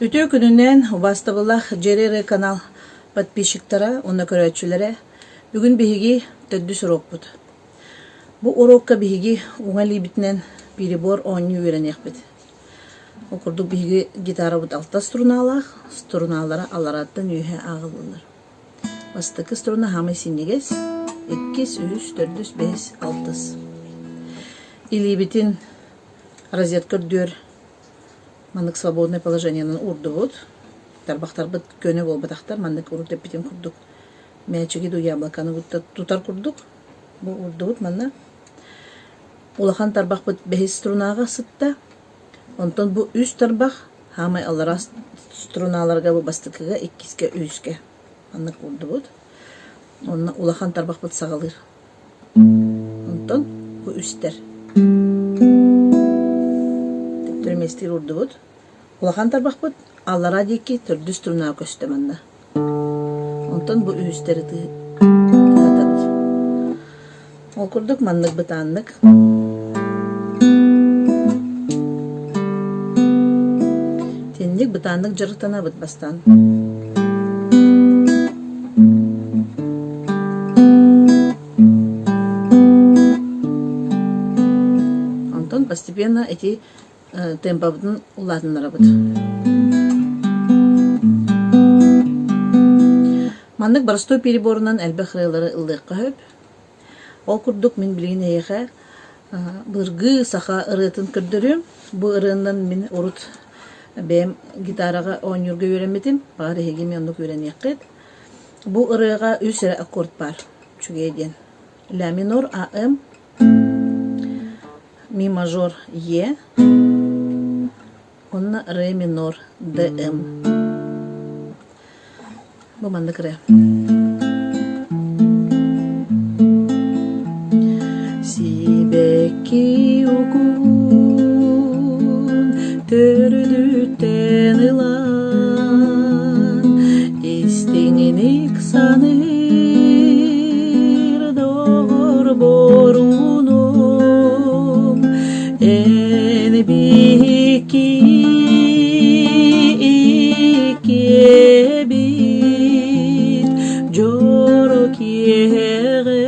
Үтүө күнүнэн, убаастабыллаах Дьиэри канал подписчиктара уонна көрөөччүлэрэ! Бүгүн биһиги төрдүс уруокпут. Бу уруокка биһиги уҥа илиибитинэн перебор оонньуу үөрэниэхпит. Ол курдук биһиги гитарабыт алта струналаах, струналара алларааттан үөһэ ааҕыллаллар. Бастакы струна хаамай синньигэс, иккис, үһүс, төрдүс, бэһис, алтыс. Илиибитин розетка үрдүөр Маннык свободное положениенан уурдубут. Тарбахтарбыт көнө буолбатахтар, маннык урут эппитим курдук мээчиги дуу яблоканы тутар курдук бу уурдубут манна. Улахан тарбахпыт бэһис струнаҕа сытта. Онтон бу үс тарбах хаамай аллараа струналарга бу бастакыга, иккискэ, үһүскэ маннык уурдубут. Онно улахан тарбахпыт саҕалыыр. Онтон бу үстэр. Төттөрү миэстигэр уурдубут. Улахан тарбахпыт аллараа диэки төрдүс струнаҕа көстө манна. Онтон бу үһүстэри тыатабыт. Ол курдук маннык бытааннык. Итинник бытааннык дьарыктанабыт бастаан. Онтон постепенно ити темпабытын улаатыннарабыт. Маннык боростуой переборунан элбэх ырыалары ыллыахха сөп. Ол курдук мин билигин эһиэхэ былыргы саха ырыатын көрдөрүөм. Бу ырыанан мин урут бэйэм гитараҕа оонньуурга үөрэммитим. Баҕар эһиги эмиэ оннук үөрэниэххит. Бу ырыаҕа үс эрэ аккорд баар. Үчүгэй диэн. Ля минор АМ, ми мажор Е, уонна ре минор ДМ. Бу маннык ырыа. Сибэкки угун төрдүттэн ылан истиҥник саныыр доҕор боруунум эн биһикки иккиэбит дьоро киэһэҕэ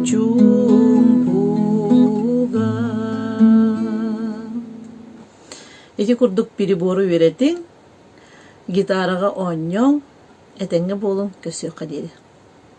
чуумпуга Ити курдук перебору үөрэтиҥ, гитараҕа оонньооҥ, этэҥҥэ буолуҥ, көрсүөххэ диэри.